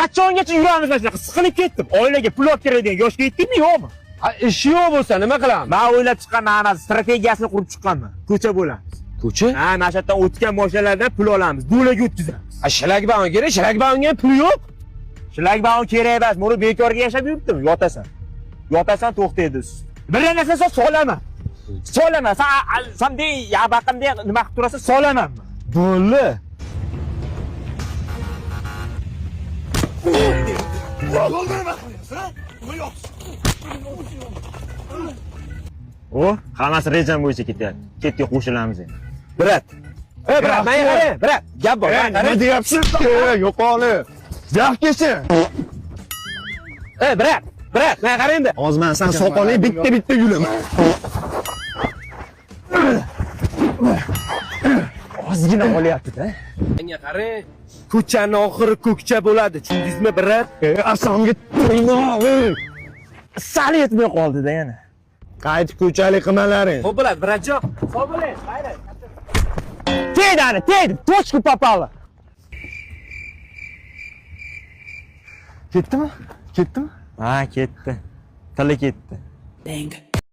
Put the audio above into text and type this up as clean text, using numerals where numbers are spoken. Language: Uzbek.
Qachongacha yuramiz mana shunaqa? Siqilib ketdim. Oilaga pul olib keladigan yoshga yetdingmi, yo'qmi? Ha, ishi yo'q bo'lsa nima qilamiz? Men o'ylab chiqqanman, mana strategiyasini qurib chiqqanman. Ko'cha bo'lamiz. Ko'cha? Ha, mana shu yerdan o'tgan mashinalardan pul olamiz, do'laga o'tkazamiz. Ha, shlagbaum kerak, shlagbaumga ham pul yo'q. Shlagbaum kerak emas, buni bekorga yashab yuribdimi? Yotasan. Yotasan, to'xtaydi. Bir narsa solaman. Solaman. San san de, yabaqim de nima qilib turasan, solaman. Bo'ldi. O, hammasi rejam bo'yicha ketyapti. Ketdik, qo'shilamiz endi. Brat. Ey, brat, menga qarang, brat. Gap bor. Menga Nima qarang. deyapsiz? Yo'qoli. Yo'q kelsin. Ey, brat, brat, menga qarang endi. Hozir men san soqolingni bitta-bitta yulaman. Ozgina qolyapti-da. Menga qarang. Ko'chaning oxiri ko'kcha bo'ladi, tushundingizmi, brat? Ey, asamga tegma. Sal yetmay qoldi-da yana. Qaytib ko'chalik qilmalaring. Xo'p bo'ladi, bratjon. Sog' bo'ling. Mayli. Tegdi ana, tegdi. Точку попала. Ketdimi? Ketdimi? Ha, ketdi. Tili ketdi. Bang.